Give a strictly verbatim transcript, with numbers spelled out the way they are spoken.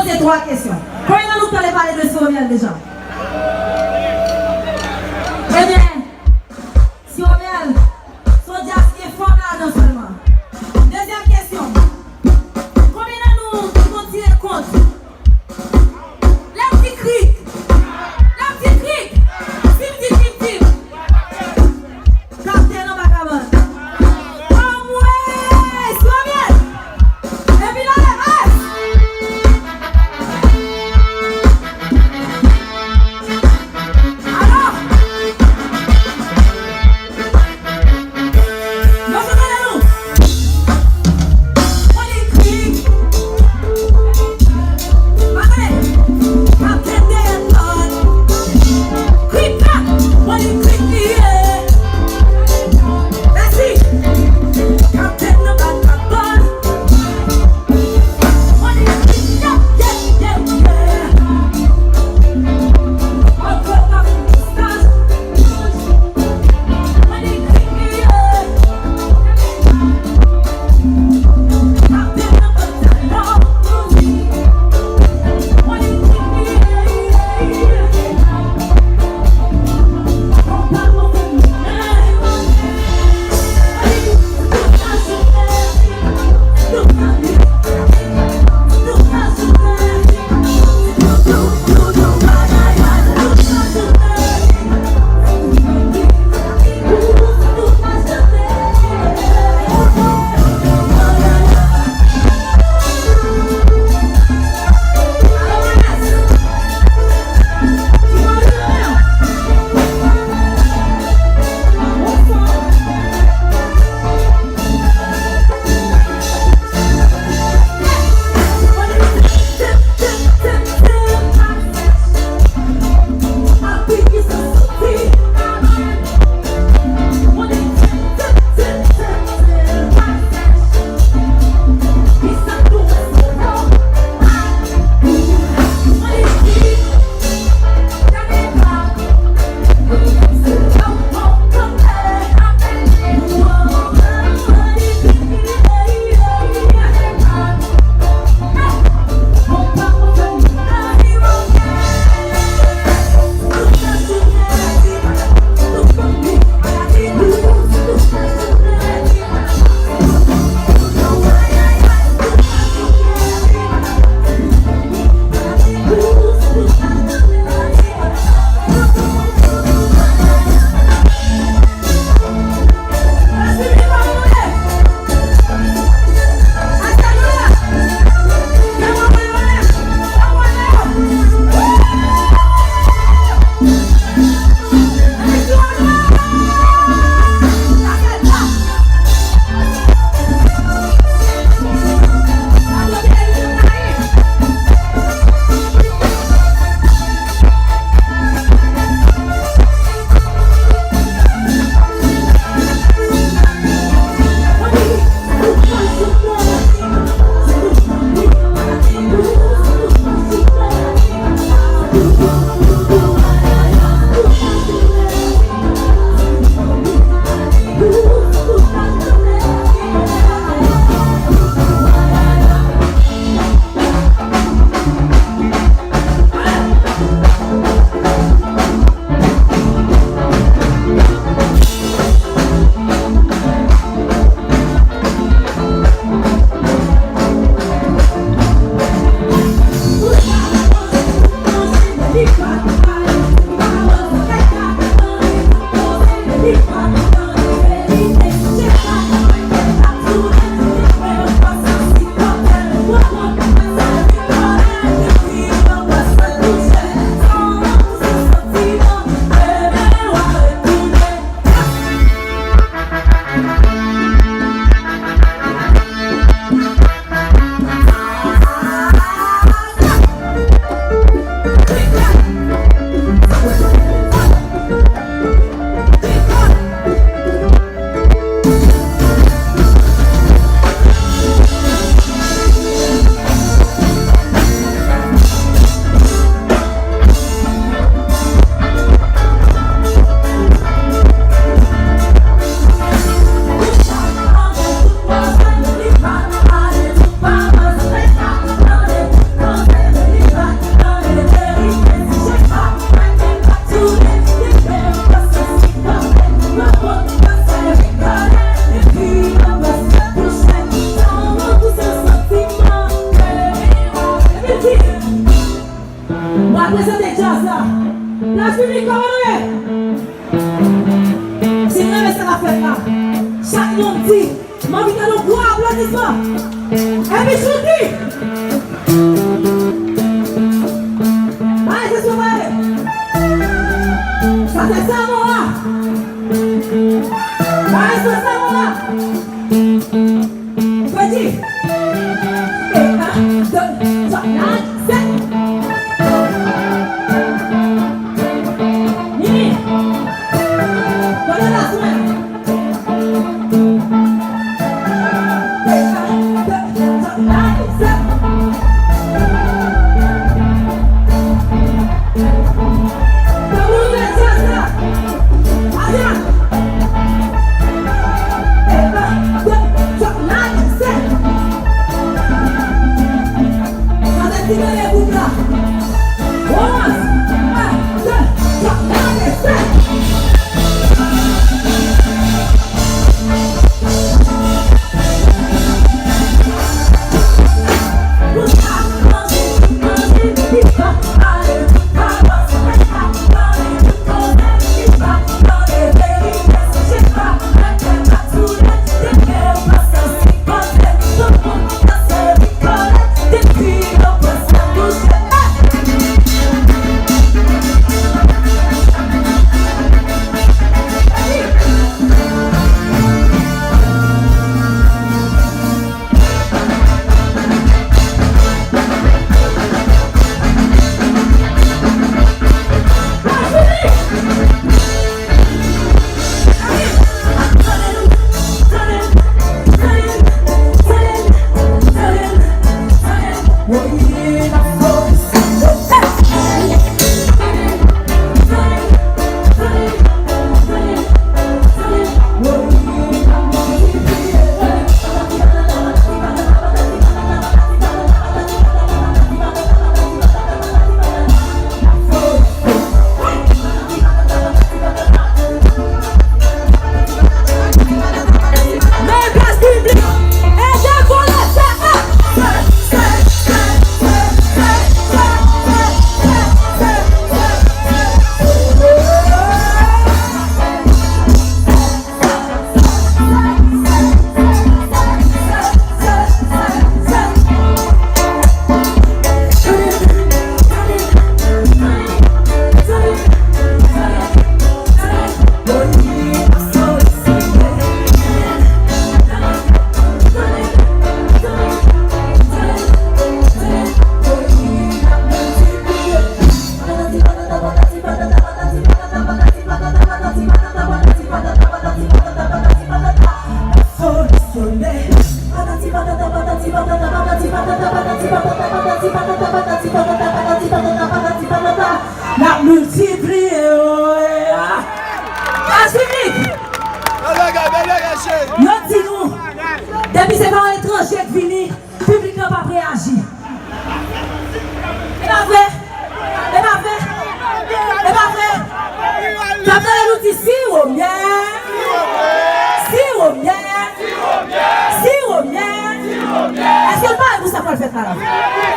Poze twa kesyon. Konbyen nan nou k tande pale de Siromyèl deja? Ebyen, Siromyèl, se yon djaz ki gen fanm ladan sèlman. Dezyèm kesyon. Konbyen nan nou ki konn tire kont? Lè m di krik, lè m di krik, si m di krik, di m. Kaptèn anba kabann. Anmwey, Siromyèl! Epi lale, bas! Alò! Piblik, kòman nou ye? Si nou renmen sa k ap fèt la, chak moun di, m anvi tande yon gwo aplodisman. Epi Chouki! Bay se sou bay! Sa se sa, mwen! Bay se sa, mwen! Fredi. Un, deux, trois, la, sept. Nini. Kote la swen? Un, deux, trois, la, sept. Tanbourin, jazz la. Ajan. N ap miltipliye yo, e a. Piblik! Yo di nou, depi se pa yon etranje k vini, piblik lan p ap reyaji. E pa vre? E pa vre? E pa vre? N ap tande nou di siwo myè, siwo myè, siwo myè. Èske l pare pou sa k pral fèt la la?